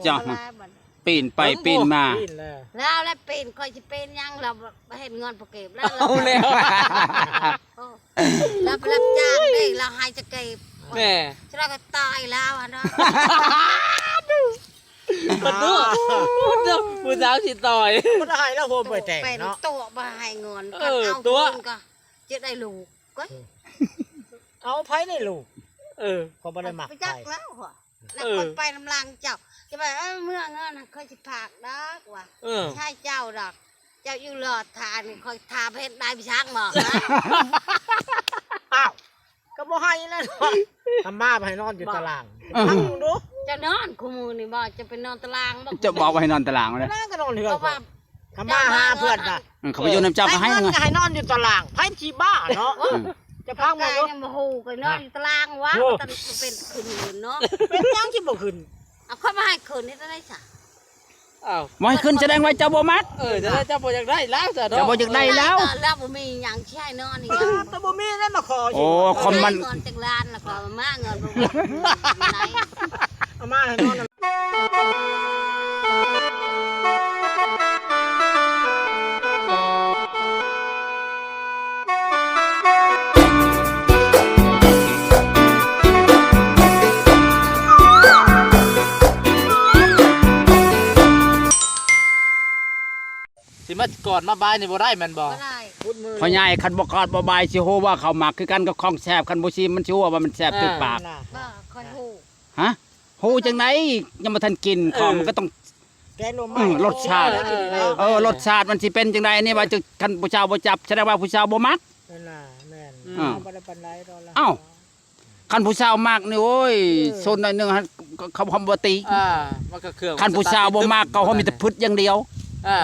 ເຈົ້າ ປີນໄປປີນມາ ປີນແລ້ວ ລາວແລ້ວປີນ ຂ້ອຍຊິປີນຫຍັງ ລາວບໍ່ເຫັນເງິນບໍ່ເກັບແລ້ວ ເອົາແລ້ວ ໂອ້ ລາວໄປຮັບຈ້າງເດ້ ລາວໃຫ້ຈະເກັບ ແມ່ ລາວກໍຕ່ອຍລາວຫັ້ນເນາະ ປະຕູ ປະຕູ ຜູ້ສາວຊິຕ່ອຍ ບໍ່ໄດ້ໃຫ້ລາວໂຮມໄປແຕ່ງເນາະ ຕົວະບໍ່ໃຫ້ເງິນ ເອີ ຕົວະ ກໍຈະໄດ້ລູກ ເອົາໃຜໄດ້ລູກ ເອີ ກໍບໍ່ໄດ້ມັກໃຜ ຈັກແລ້ວ ແລ້ວ ເອີ ຂ້ອຍໄປນຳຫຼັງເຈົ້າ ຈະວ່າ ເອີ ເມືອເງິນຂ້ອຍຊິຝາກດອກວ່າ ເອີ ໃຫ້ເຈົ້າດອກ ເຈົ້າຢູ່ລໍຖ້ານີ້ ຂ້ອຍຖ້າເຮັດໄດ້ໄປຊ່າງໝໍ ອ້າວ ກໍບໍ່ໃຫ້ແລ້ວເນາະ ທຳມາໄປໃຫ້ນອນຢູ່ຕາລາງ ເອີ ຟັງເບິ່ງດູ ເຈົ້ານອນຄູ່ມື້ນີ້ບໍ່ ເຈົ້າໄປນອນຕາລາງບໍ່ ເຈົ້າບອກວ່າໃຫ້ນອນຕາລາງແລ້ວ ນອນກໍນອນເຮືອນ ທຳມາຫາເພື່ອນນະ ເອີ ເຂົາໄປຢູ່ນຳເຈົ້າກໍໃຫ້ເງິນ ໃຫ້ນອນຢູ່ຕາລາງ ໃຜຊິບ້າເນາະ ເອີ ຈະພັງບໍ່ ຍັງບໍ່ຮູ້ກໍນອນຢູ່ຕາລາງວະ ມັນເປັນຂຶ້ນເນາະ ເປັນຫຍັງຊິບໍ່ຂຶ້ນ ເອົາ ຂ້ອຍບໍ່ໃຫ້ຂຶ້ນເຮັດຈັ່ງໃດຊະ ອ້າວ ບໍ່ໃຫ້ຂຶ້ນສະແດງວ່າເຈົ້າບໍ່ມັກ ເອີ ສະແດງເຈົ້າບໍ່ຢາກໄດ້ລາວຊະເນາະ ເຈົ້າບໍ່ຢາກໄດ້ລາວ ລາວບໍ່ມີຫຍັງຊິໃຫ້ນອນອີກ ກໍບໍ່ມີແລ້ວມາຂໍ ໂອ້ ຄົນມັນ ເງິນຈັກລ້ານລະກໍມາເງິນບໍ່ໄດ້ ເອົາມາໃຫ້ນອນ ຊິມາກອດມາບາຍນີ້ບໍ່ໄດ້ແມ່ນບໍ່? ບໍ່ໄດ້ ພໍ່ໃຫຍ່ ຄັນບໍ່ກອດບໍ່ບາຍຊິຮູ້ວ່າເຂົາມັກຄືກັນກັບຂອງແຊບ ຄັນບໍ່ຊີມມັນຊິຮູ້ວ່າມັນແຊບຖືກປາກ ບໍ່ ຂ້ອຍຮູ້ ຮະ ຮູ້ຈັ່ງໃດ ຍັງບໍ່ທັນກິນ ເອີ ຂອງມັນກໍຕ້ອງ ແກງໜໍ່ໄມ້ ເອີ ລົດຊາດ ເອີ ເອີ ເອີ ລົດຊາດມັນຊິເປັນຈັ່ງໃດ ອັນນີ້ວ່າຈະ ຄັນຜູ້ສາວບໍ່ຈັບ ສະແດງວ່າຜູ້ສາວບໍ່ມັກ ແມ່ນລະ ແມ່ນ ອືມ ເຮົາບໍ່ໄດ້ປານໃດດອກລະ ເອົ້າ ຄັນຜູ້ສາວມັກນີ້ ໂອ້ຍ ເອີ ຊົນໜ້ອຍໜຶ່ງຫັ້ນ ເຂົາ ເຂົາບໍ່ຕິ ອ່າ ມັນກໍເຄື່ອງ ຄັນຜູ້ສາວບໍ່ມັກ ເຂົາມີແຕ່ພຶດຢ່າງດຽວ ອ່າ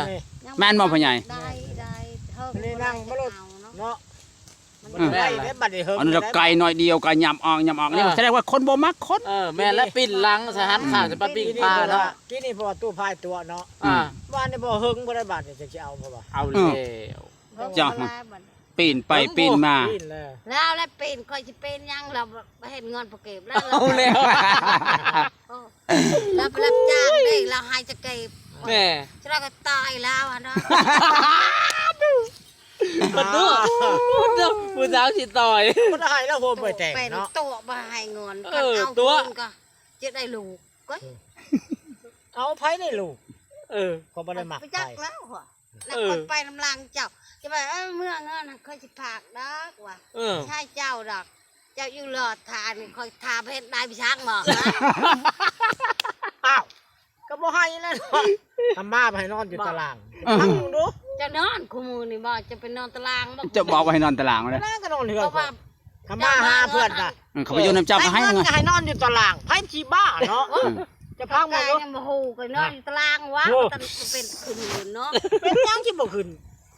ແມ່ນບໍ່ພໍ່ໃຫຍ່? ໄດ້ ໄດ້ ເຮົາ ນີ້ນັ່ງມາໂລດເນາະ ມັນໄດ້ເດ້ ບັດນີ້ເຮີ ອັນນີ້ລະໄກໜ້ອຍດຽວກໍຫຍັບອອກຫຍັບອອກ ນີ້ ອ່າ ສະແດງວ່າຄົນບໍ່ມັກຄົນ ເອີ ແມ່ນແລ້ວ ປິ່ນຫຼັງສະຫັນຂ້າງ ຈະປະປີ້ງພາເນາະ ອືມ ກິນນີ້ເພາະວ່າຕູ້ພາຍຕົວເນາະ ອ່າ ອືມ ວ່ານີ້ບໍ່ເຫິງບໍ່ໄດ້ບາດນີ້ ຈັ່ງຊິເອົາເພາະວ່າ ເອົາແລ້ວ ເອີ ເຈົ້າ ປີນໄປປີນມາ ປີນແລ້ວ ລາວແລ້ວປີນ ຂ້ອຍຊິປີນຫຍັງ ລາວບໍ່ເຫັນເງິນບໍ່ເກັບແລ້ວ ເອົາແລ້ວ ໂອ້ ລາວໄປຮັບຈ້າງເດ້ ລາວໃຫ້ຈະເກັບ ແມ່ ລາວກໍຕ່ອຍລາວຫັ້ນເນາະ ປະຕູ ປະຕູ ຜູ້ສາວຊິຕ່ອຍ ບໍ່ໄດ້ໃຫ້ລາວໂຮມໄປແຕ່ງເນາະ ຕົວະບໍ່ໃຫ້ເງິນ ເອີ ຕົວະ ກໍຈະໄດ້ລູກ ເອົາໃຜໄດ້ລູກ ເອີ ກໍບໍ່ໄດ້ມັກໃຜ ຈັກແລ້ວ ແລ້ວ ເອີ ຂ້ອຍໄປນຳຫຼັງເຈົ້າ ຈະວ່າ ເອີ ເມືອເງິນຂ້ອຍຊິຝາກດອກວ່າ ເອີ ໃຫ້ເຈົ້າດອກ ເຈົ້າຢູ່ລໍຖ້ານີ້ ຂ້ອຍຖ້າເຮັດໄດ້ໄປຊ່າງໝໍ ອ້າວ ກໍບໍ່ໃຫ້ແລ້ວເນາະ ທຳມາໄປໃຫ້ນອນຢູ່ຕາລາງ ເອີ ຟັງເບິ່ງດູ ເຈົ້ານອນຄູ່ມື້ນີ້ບໍ່ ເຈົ້າໄປນອນຕາລາງບໍ່ ເຈົ້າບອກວ່າໃຫ້ນອນຕາລາງແລ້ວ ຕາລາງກໍນອນເຮືອນ ທຳມາຫາເພື່ອນນະ ເອີ ເຂົາໄປຢູ່ນຳເຈົ້າກໍໃຫ້ເງິນ ໃຫ້ນອນຢູ່ຕາລາງ ໃຜຊິບ້າເນາະ ເອີ ຈະພັງບໍ່ ຍັງບໍ່ຮູ້ກໍນອນຢູ່ຕາລາງວະ ມັນເປັນຂຶ້ນເນາະ ເປັນຫຍັງຊິບໍ່ຂຶ້ນ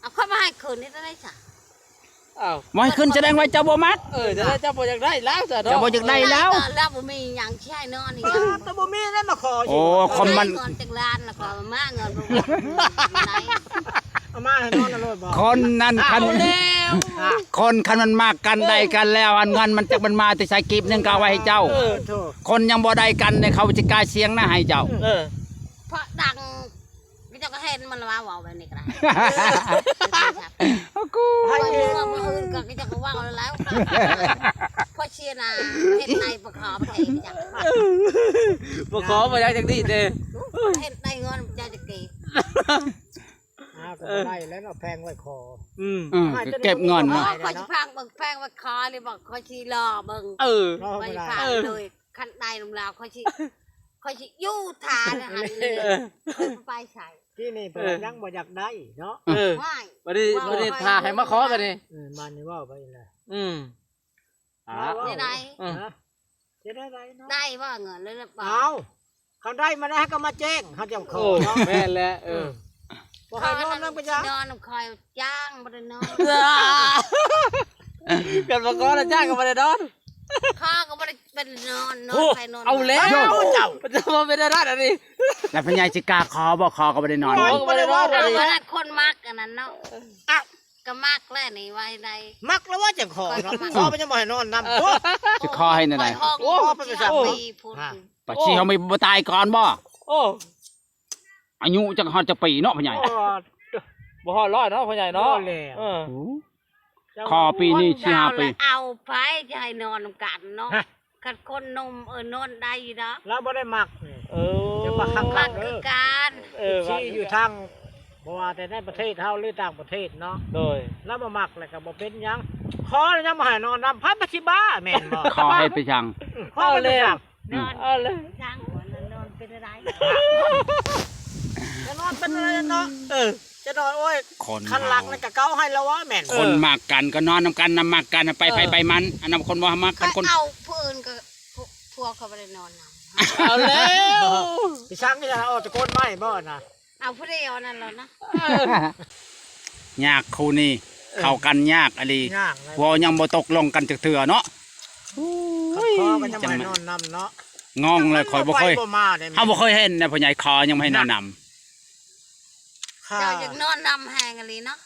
ເອົາ ຂ້ອຍບໍ່ໃຫ້ຂຶ້ນເຮັດຈັ່ງໃດຊະ ອ້າວ ບໍ່ໃຫ້ຂຶ້ນສະແດງວ່າເຈົ້າບໍ່ມັກ ເອີ ສະແດງເຈົ້າບໍ່ຢາກໄດ້ລາວຊະເນາະ ເຈົ້າບໍ່ຢາກໄດ້ລາວ ລາວບໍ່ມີຫຍັງຊິໃຫ້ນອນອີກ ກໍບໍ່ມີແລ້ວມາຂໍ ໂອ້ ຄົນມັນ ເງິນຈັກລ້ານລະກໍມາເງິນບໍ່ໄດ້ ເອົາມາໃຫ້ນອນນະໂລດບໍ່ ຄົນນັ້ນຄັນ ຄົນຄັນມັນມັກກັນໄດ້ກັນແລ້ວ ອັນເງິນມັນຈັກມັນມາແຕ່ໃສ ກີບໜຶ່ງກໍເອົາໄວ້ໃຫ້ເຈົ້າ ເອີ ຄົນຍັງບໍ່ໄດ້ກັນເດ້ ເຂົາຊິກາຍສຽງນະໃຫ້ເຈົ້າ ເອີ ເພາະດັງ ເຈົ້າກໍເຫັນມັນວ່າເວົ້າແບບນີ້ກໍໄດ້ ໂອ້ ຂ້ອຍເມື່ອມື້ອື່ນກໍເຈົ້າກໍເວົ້າແລ້ວ ເພາະເຊຍນາເຮັດໃນປະຂໍປະເທດຈັກ ປະຂໍບໍ່ໄດ້ຈັກດີເດ້ ເຮັດໄດ້ເງິນເຈົ້າຈະເກັບ ອ້າວ ກໍບໍ່ໄດ້ແລ້ວເນາະ ແພງໄວ້ຂໍ ອືມ ເອີ ກໍເກັບເງິນເນາະ ຂ້ອຍຊິພັງເບິ່ງ ແພງໄວ້ຂໍນີ້ບໍ່ ຂ້ອຍຊິລໍເບິ່ງ ເອີ ຂ້ອຍຊິພັງເລີຍ ຄັນໄດ້ນຳລາວ ຂ້ອຍຊິ ຂ້ອຍຊິຢູ່ທ່ານະຫັ້ນເລີຍ ເອີ ຂ້ອຍບໍ່ໄປໃສ ທີ່ນີ້ເພິ່ນ ເອີ ຍັງບໍ່ຢາກໄດ້ເນາະ ເອີ ບັດນີ້ ບັດນີ້ຖ້າໃຫ້ມາຂໍບັດນີ້ ເອີ ບາດນີ້ເວົ້າໄປອີກແລ້ວ ອືມ ອ່າ ໄດ້ ເອີ ຈະໄດ້ໄດ້ເນາະ ໄດ້ບໍ່ເງິນແລ້ວ ເອົ້າ ຄັນໄດ້ມາແລ້ວກໍມາແຈ້ງ ເຮົາຈະຂໍເນາະ ໂອ້ ແມ່ນແຫຼະ ເອີ ເອີ ບໍ່ໃຫ້ນອນນຳກໍຢ່າ ນອນນຳຂ້ອຍຈ້າງບໍ່ໄດ້ນອນ ຄັນບໍ່ຂໍແລ້ວຈ້າງກໍບໍ່ໄດ້ນອນ ຂໍກໍບໍ່ໄດ້ ເປັນນອນ ນອນ ໂອ້ ໃຜນອນ ເອົາແລ້ວ ເຈົ້າ ເຈົ້າບໍ່ເປັນອັນນັ້ນອັນນີ້ ແລ້ວພະຍາຍຊິກ້າຂໍບໍ່ ຂໍກໍບໍ່ໄດ້ນອນ ນອນກໍບໍ່ໄດ້ນອນ ເອົາ ອັນນີ້ ຄົນມັກອັນນັ້ນເນາະ ເອົ້າ ກໍມັກແຫຼະນີ້ ວ່າໃດ ມັກແລ້ວວ່າຈັ່ງຂໍເນາະ ຂໍໄປຍັງບໍ່ໃຫ້ນອນນຳ ຊິຂໍໃຫ້ແນວໃດ ໂອ້ ຂໍໄປ ໂອ້ ປະຊິເຮົາມີບໍ່ຕາຍກ່ອນບໍ່ ໂອ້ ອາຍຸຈັກຮອດຈັກປີເນາະພໍ່ໃຫຍ່? ໂອ້ ບໍ່ຮອດຮ້ອຍເນາະພໍ່ໃຫຍ່ເນາະ. ບໍ່ແລ້ວ ເອີ ໂອ້ ເຈົ້າ ຂໍປີນີ້ສີ່ຫ້າປີ ເອົາໄປ ຈະໃຫ້ນອນນຳກັນເນາະ. ຮະ ຄັນຄົນໜຸ່ມ ເອີ ນອນໄດ້ຢູ່ດອກ. ລາວບໍ່ໄດ້ມັກນີ້. ເອີ ຢ່າມາຄັກ ມັກຄືກັນ. ເອີ ຊີ້ຢູ່ທາງ ບໍ່ວ່າແຕ່ໃນປະເທດເຮົາ ຫຼື ຕ່າງປະເທດເນາະ. ໂດຍ ລາວບໍ່ມັກແລ້ວກໍບໍ່ເປັນຫຍັງ. ຂໍແລ້ວຍັງບໍ່ໃຫ້ນອນນຳ ໃຜມັນຊິບ້າແມ່ນບໍ່? ຂໍໃຫ້ໄປສັງ ຂໍໃຫ້ໄປສັງ. ນອນ ເອົາເລີຍ ຊ່າງຫົວນອນ ນອນເປັນອະໄລ? ຈະນອນເປັນອະໄລເນາະ? ເອີ ຈະນອນ ໂອ້ຍ ຄົນ ຄັນລັກ ເຮົາ ນັ້ນກະເກົາໃຫ້ລະວ່າແມ່ນ. ເອີ ຄົນມັກກັນກໍນອນນຳກັນນະ ມັກກັນນະ ໄປ ເອີ ໃຜໄປມັນ. ອັນນັ້ນຄົນບໍ່ມັກກັນ ຄົນ ເອົາຜູ້ອື່ນກໍ ພວກ ພວກເຂົາບໍ່ໄດ້ນອນນຳ. ເອົາແລ້ວ ຊິສ້າງອີ່ຫຍັງ ອອກແຕ່ໂກນໄມ້ບໍ່ນະ? ເອົາຜູ້ດຽວນັ້ນແຫຼະນະ. ຍາກຄູ່ນີ້ ເອີ ເຂົ້າກັນຍາກອີ່ຫຼີ. ຍາກເລີຍ ເວົ້າຍັງບໍ່ຕົກລົງກັນຈັກເທື່ອເນາະ. ໂອ້ຍ ຄັນພໍກໍຍັງບໍ່ໃຫ້ນອນນຳເນາະ. ງອງເລີຍ ຂ້ອຍບໍ່ເຄີຍ ເຮົາບໍ່ເຄີຍເຫັນນະ ພໍ່ໃຫຍ່ ຂໍຍັງບໍ່ໃຫ້ນອນນຳ. ເຈົ້າຢາກນອນນຳແຮງອີ່ຫຼີເນາະ.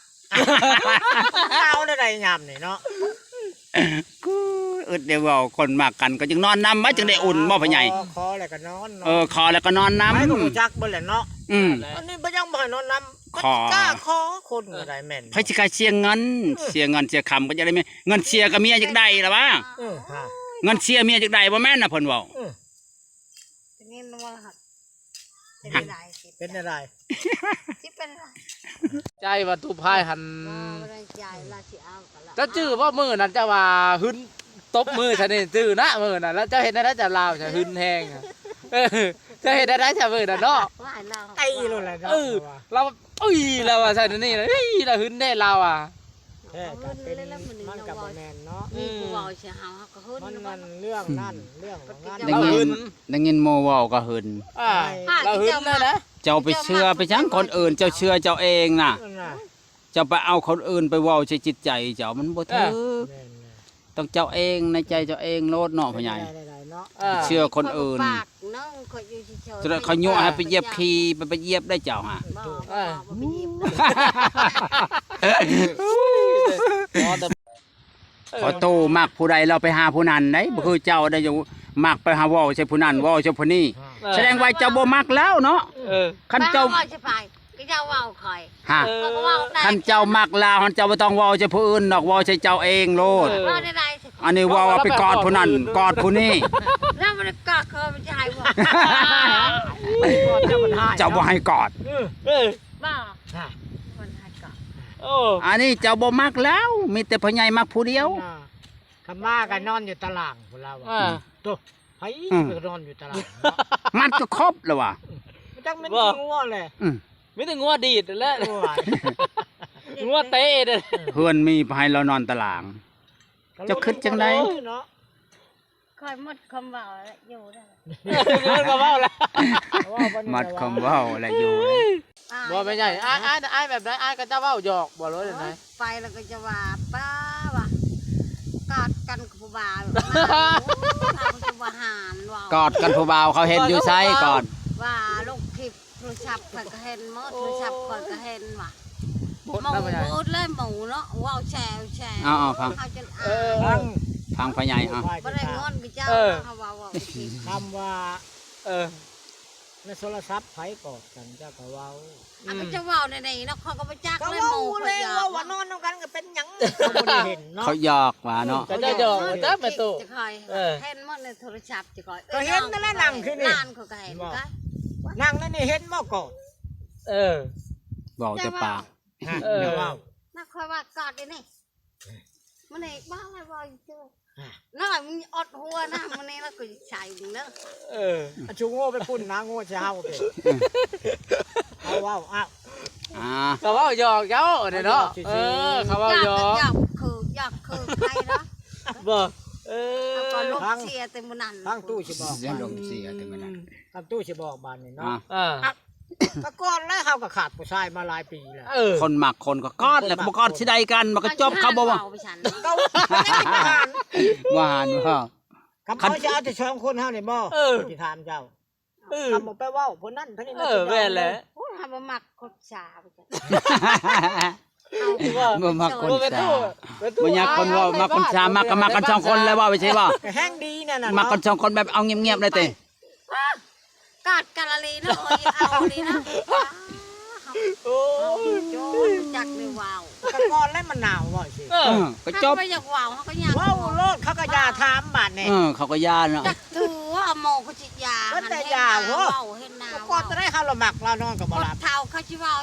ເອົາແນວໃດຍາມນີ້ເນາະ? ກູ້ ອຶດໄດ້ເວົ້າ ຄົນມັກກັນກໍຈຶ່ງນອນນຳ ມັນຈຶ່ງໄດ້ອຸ່ນບໍ່ພໍ່ໃຫຍ່? ຂໍ ຂໍແລ້ວກໍນອນເນາະ. ເອີ ຂໍແລ້ວກໍນອນນຳ ໃຜກໍຮູ້ຈັກເບິດແຫຼະເນາະ. ອືມ ອັນນີ້ບໍ່ ຍັງບໍ່ໃຫ້ນອນນຳ. ຂໍ ກໍກ້າຂໍຄົນກໍໄດ້ແມ່ນ. ໃຜຊິກ້າເສຍເງິນ ເອີ ເສຍເງິນເສຍຄຳກໍຢາກໄດ້ເມຍ. ເງິນເສຍກໍເມຍຢາກໄດ້ລະຫວາ? ເອີ ຮະ ເງິນເສຍເມຍຢາກໄດ້ບໍ່ແມ່ນນະ ເພິ່ນເວົ້າ. ເອີ ໄດ້ຍິນບໍ່ລະ? ເປັນແນວໃດ? ເປັນແນວໃດ? ຊິເປັນ ໃຈວ່າຕູ້ພາຍຫັ້ນ ບໍ່ ບໍ່ໄດ້ໃຈ ລາວຊິເອົາກໍລາວ. ເຈົ້າຈື່ບໍ່ມື້ນັ້ນເຈົ້າວ່າຫຶນ ຕົບມືຊະນີ້ ຈື່ນະ ມື້ນັ້ນ ແລ້ວເຈົ້າເຮັດແນວໃດ ເຈົ້າລາວຊະຫຶນແຮງ. ເອີ ເຈົ້າເຮັດແນວໃດຊະມື້ນັ້ນເນາະ? ຕີໂລດແຫຼະເນາະ. ເອີ ລາວ ເອີຍ ລາວວ່າຊະນີ້ ເອີຍ ລາວຫຶນເດ້ລາວວ່າ. ແທ້ກໍເປັນ ມັນກໍບໍ່ແມ່ນເນາະ. ມີຜູ້ເວົ້າໃສ່ເຮົາ ເຮົາກໍຫຶນ. ມັນ ມັນເລື່ອງນັ້ນເລື່ອງນັ້ນ ໄດ້ຍິນ ໄດ້ຍິນໝູ່ເວົ້າກໍຫຶນ. ອ່າ ລາວຫຶນແລ້ວນະ. ເຈົ້າໄປເຊື່ອໄປຫຍັງຄົນອື່ນ ເຈົ້າເຊື່ອເຈົ້າເອງນະ. ເຈົ້າໄປເອົາຄົນອື່ນໄປເວົ້າໃສ່ຈິດໃຈເຈົ້າ ມັນບໍ່ຖືກ. ແມ່ນໆ ຕ້ອງເຈົ້າເອງ ໃນໃຈເຈົ້າເອງໂລດເນາະພໍ່ໃຫຍ່. ເຊື່ອຄົນອື່ນ ຂ້ອຍບໍ່ປາກໜຶ່ງ ຂ້ອຍຢູ່ເສີຍໆ. ເຂົາຍົວະໃຫ້ໄປຢຽບຂີ້ ໄປ ໄປຢຽບໄດ້ເຈົ້າຫາ. ບໍ່ ບໍ່ ບໍ່ໄປຢຽບ. ພໍ່ຕູ້ມັກຜູ້ໃດລາວໄປຫາຜູ້ນັ້ນໄດ໋. ບໍ່ຄືເຈົ້າໄດ໋ ມັກໄປຫາເວົ້າໃສ່ຜູ້ນັ້ນ ເວົ້າໃສ່ຜູ້ນີ້. ສະແດງວ່າເຈົ້າບໍ່ມັກລາວເນາະ. ເອີ ຄັນເຈົ້າ ເຈົ້າເວົ້າໃສ່ໃຜ? ກໍເຈົ້າເວົ້າຂ້ອຍ. ຮະ ເອີ ຂ້ອຍກໍເວົ້າໄດ້. ຄັນເຈົ້າມັກລາວຫັ້ນ ເຈົ້າບໍ່ຕ້ອງເວົ້າໃສ່ຜູ້ອື່ນດອກ ເວົ້າໃສ່ເຈົ້າເອງໂລດ. ເອີ ເວົ້າໄດ້ ອັນນີ້ເວົ້າວ່າໄປກອດຜູ້ນັ້ນ ກອດຜູ້ນີ້. ລາວບໍ່ໄດ້ກອດຂ້ອຍ ມັນຈະໃຫ້ບໍ່? ເຈົ້າບໍ່ໃຫ້ກອດ. ເອີ ບໍ່ ຮະ ເພິ່ນໃຫ້ກອດ. ໂອ້ ອັນນີ້ເຈົ້າບໍ່ມັກລາວ ມີແຕ່ພໍ່ໃຫຍ່ມັກຜູ້ດຽວ. ນະ ຄັນມາກໍນອນຢູ່ຕາລ່າງພຸ້ນລາວວ່າ. ອືມ ໂຕ ໃຜ ອືມ ກໍນອນຢູ່ຕາລ່າງເນາະ. ມັດກໍຄົບແລ້ວວ່າ. ອືມ ຈັກແມ່ນຂີ້ງົວແຫຼະ. ອືມ ມີແຕ່ງົວດີດຫັ້ນແຫຼະ. ໂອ້ຍ ງົວເຕະເດ້. ເຮືອນມີໃຜລາວນອນຕາລ່າງ. ເຈົ້າຄິດຈັ່ງໃດເນາະ? ຂ້ອຍໝົດຄວາມເວົ້າແລ້ວ ຢູ່ໄດ້. ໝົດຄວາມເວົ້າແລ້ວ ໝົດຄວາມເວົ້າແລ້ວ ຢູ່ໄດ້. ບໍ່ແມ່ນໃຫຍ່ ອ້າຍ ອ້າຍ ອ້າຍແບບໃດ? ອ້າຍກໍຈະເວົ້າຫຍອກບໍ່ ຫຼືວ່າຈັ່ງໃດ? ໄປແລ້ວກໍຈະວ່າ ປ້າວ່າ ກອດກັນກັບຜູ້ບ່າວ ເຮົາກໍຈະວ່າຫານເວົ້າ ກອດກັນຜູ້ບ່າວ ເຂົາເຫັນຢູ່ໃສກ່ອນ? ວ່າລົງຄລິບ ໂທລະສັບຂ້ອຍກໍເຫັນໝົດ ໂອ້ ໂທລະສັບຂ້ອຍກໍເຫັນວ່າ ໝູ່ ໝູ່ເລີຍ ໝູ່ເນາະ ເວົ້າແຊວແຊວ. ເອົາໆ ຟັງ ເຮົາຈົນອາຍ. ເອີ ຟັງ ຟັງພໍ່ໃຫຍ່ ເອົາ ບໍ່ໄດ້ງອນກັບເຈົ້າ. ເອີ ເຮົາເວົ້າ ເວົ້າຜິດ ຄຳວ່າ ເອີ ໃນໂທລະສັບໃຜກອດກັນ ເຈົ້າກໍເວົ້າ. ອືມ ອາ ກໍຈະເວົ້າແນວໃດເນາະ ຂ້ອຍກໍບໍ່ຈັກເລີຍ. ໝູ່ຂ້ອຍຢາກ ເວົ້າວ່ານອນນຳກັນກໍເປັນຫຍັງ ເຂົາບໍ່ໄດ້ເຫັນເນາະ ເຂົາຢອກວ່າເນາະ ເຂົາຢອກວ່າ ແມ່ຕູ້ ເອີ ເຫັນໝົດໃນໂທລະສັບ. ຂ້ອຍເຫັນນັ້ນແຫຼະ ນັ່ງຄືນີ້ ຫຼານຂ້ອຍກໍເຫັນ ເຫັນບໍ່? ນັ່ງນັ້ນນີ້ເຫັນບໍ່ກອດ? ເອີ ເວົ້າແຕ່ປາກ ເອີ ຢ່າເວົ້າ ນັກຂ້ອຍວ່າກອດອີນີ້ ມື້ນີ້ບໍ່ໃຫ້ເວົ້າຢູ່ ນ້ອຍ ມຶງອົດຫົວນະ ມື້ນີ້ລະກູຊິໃສ່ມຶງເດີ. ເອີ ອັນຊູໂງ່ໄປພຸ້ນນະ ໂງ່ໃສ່ເຮົາເດ້. ເຮົາເວົ້າ ອາ ອ່າ ກໍເວົ້າຫຍອກເຈົ້າເດ້ເນາະ. ເອີ ເຂົາເວົ້າຫຍອກ ຢາກຄື ຢາກຄືໃຜເນາະ. ບໍ່ ເອີ ເຮົາກໍລົມເຊຍແຕ່ມື້ນັ້ນ ຟັງຕູ້ຊິບອກ ເສຍລົມເຊຍແຕ່ມື້ນັ້ນ. ອືມ ຄັນຕູ້ຊິບອກບາດນີ້ເນາະ ອ່າ ອ່າ ກໍກ່ອນແລ້ວ ເຮົາກໍຂາດຜູ້ຊາຍມາຫຼາຍປີແລ້ວ. ເອີ ຄົນມັກຄົນກໍກອດແຫຼະ ບໍ່ກອດຊິໄດ້ກັນ ມັນກໍຈົບ. ເຂົາບໍ່ວ່າ ເຂົາບໍ່ຫານວ່າ ຄັນເຂົາຊິເອົາແຕ່ສອງຄົນເຮົານີ້ບໍ່? ເອີ ຊິຖາມເຈົ້າ ເອີ ຄັນບໍ່ໄປເວົ້າຜູ້ນັ້ນຜູ້ນີ້ ເອີ ແມ່ນແຫຼະ. ໂອ້ຍ ເຮົາບໍ່ມັກຄົນຊ້າ ບໍ່ມັກຄົນຊ້າ ບໍ່ຢາກຄົນເວົ້າ ມັກຄົນຊ້າ ມັກກໍມັກກັນສອງຄົນແລ້ວ ເວົ້າໄປຊິບໍ່? ແຮງດີແນວນັ້ນ ມັກກັນສອງຄົນແບບເອົາງຽບໆ ໄດ້ຕິ? ຕັດກັນລະລີເນາະ ເອີຍ ເອົາລີເນາະ. ໂອ້ຍ ເຮົາບໍ່ຮູ້ຈັກໄດ້ເວົ້າ ກະກ່ອນແລ້ວມັນໜາວວ່າຊີ້. ເອີ ເອີ ກະຈົບ ເຮົາບໍ່ຢາກເວົ້າ ເຮົາກະຢາກ ເວົ້າໂລດ ເຂົາກະຢ່າຖາມບາດນີ້. ເອີ ເຂົາກະຢ່າເນາະ ຈັກຖືວ່າໝໍກະຊິຢາ ເພິ່ນແຕ່ຢາ ເວົ້າເຫັນໜ້າ ກະກ່ອນແຕ່ໃດເຮົາລະມັກລາວນອນກະບໍ່ຫຼັບ ຄົນເຖົ້າເຂົາຊິເວົ້າ